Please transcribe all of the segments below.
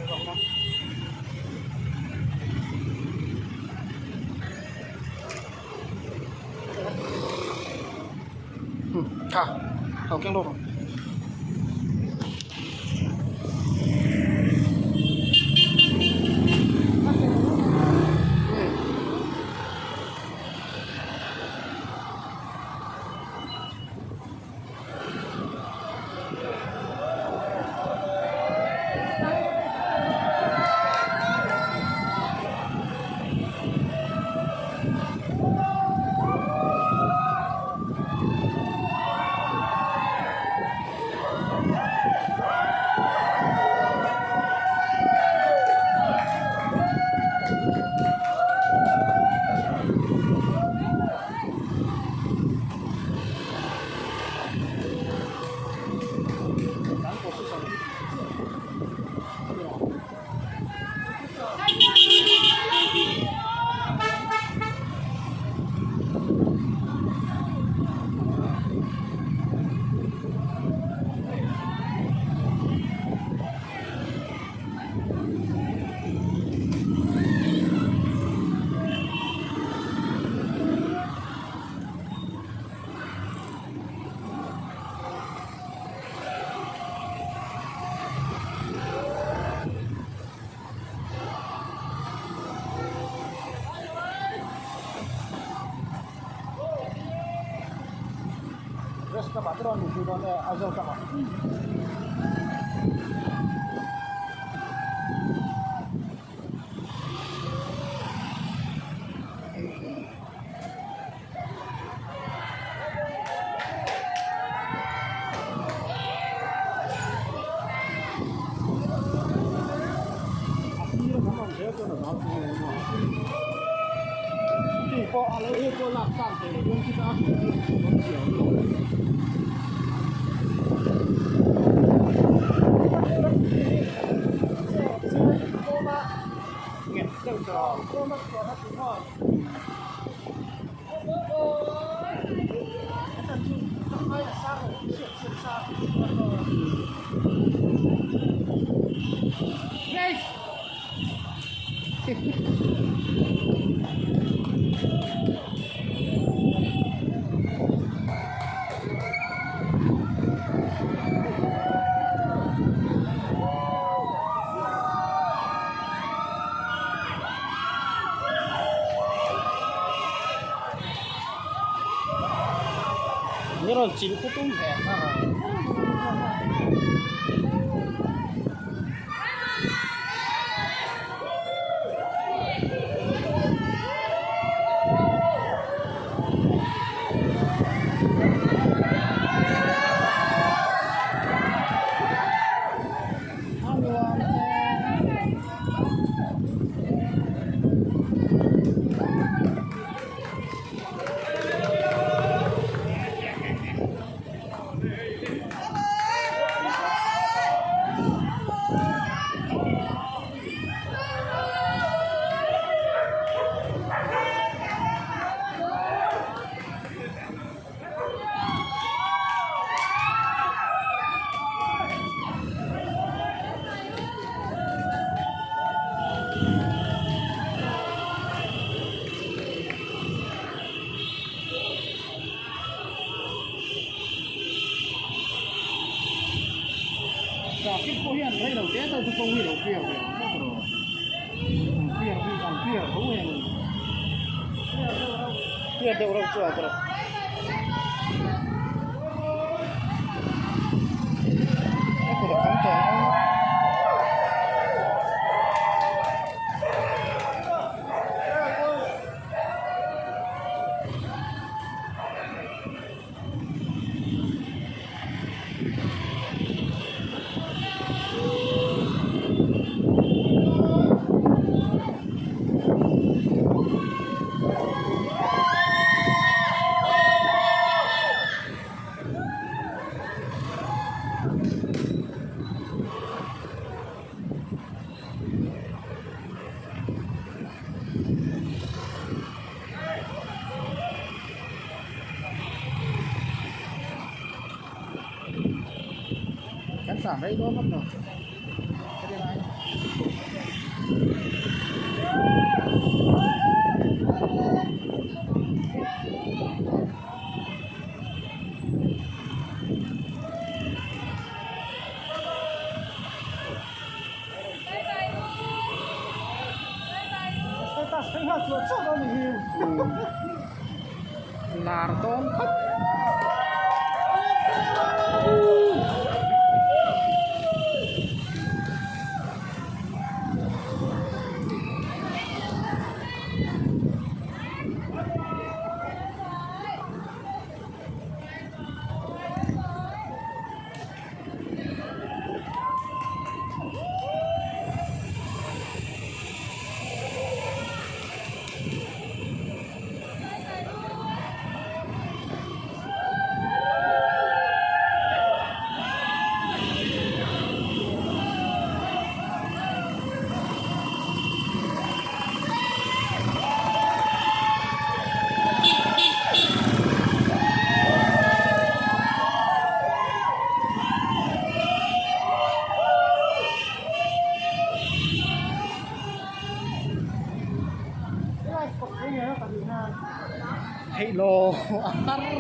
zawk a. Kha lo keng rawh. Traffic pawh hian rei lo te te chu kawng hi lo clear ve ang tawp rawh an clear bik an clear tho hian clear deuh reuh chu a tawp. Ka kut a kham tawh ang a. Kan tlan rei dawn ngawt lo. Lar dawn phawt. Theihlo a har a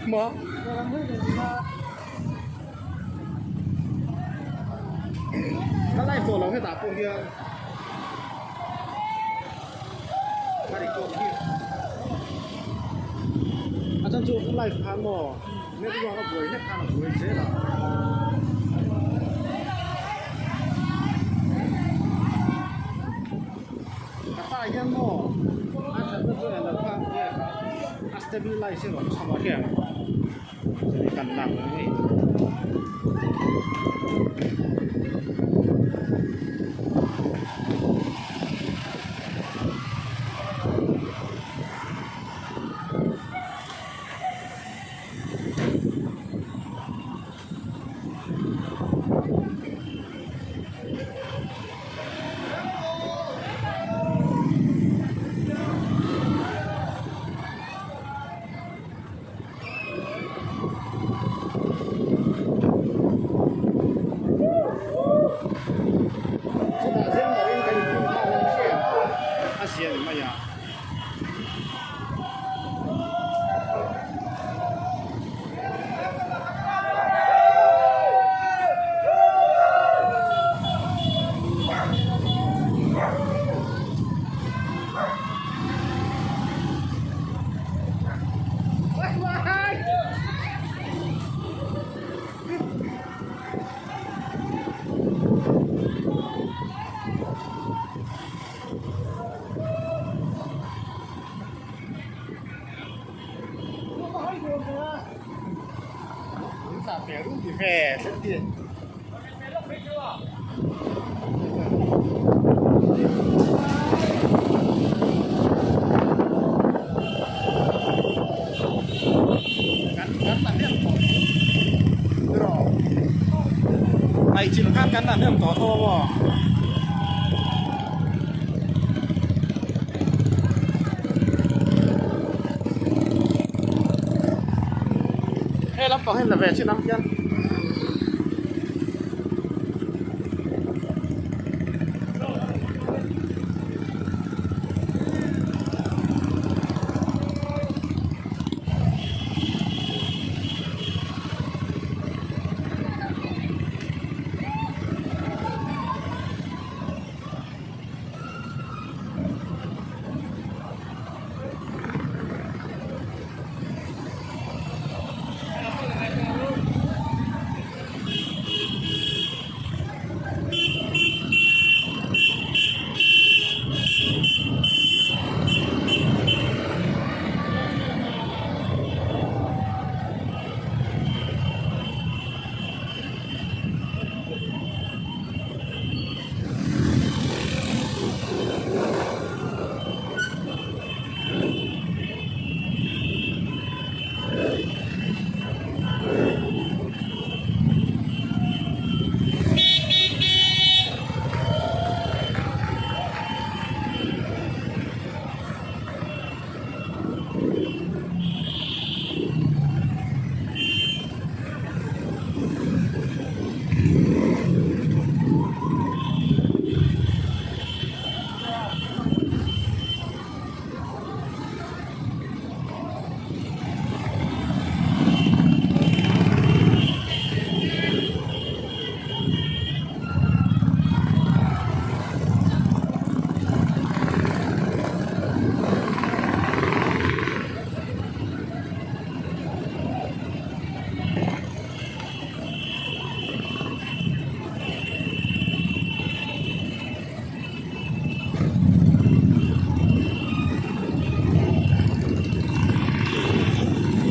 maw ka live tawh lo hetah pawh hian ka record hi a chan chu live khan maw network a buai hlek khan a buai zel a. Ka ta hian maw a thatna chu eng lo kha a stabilize erawh tha mah hian kan lak ang hei. Chutah zeng mawhin kan inpum nghal ang hriat a zia ni mai a. He lampang hi la ve chin ang hian.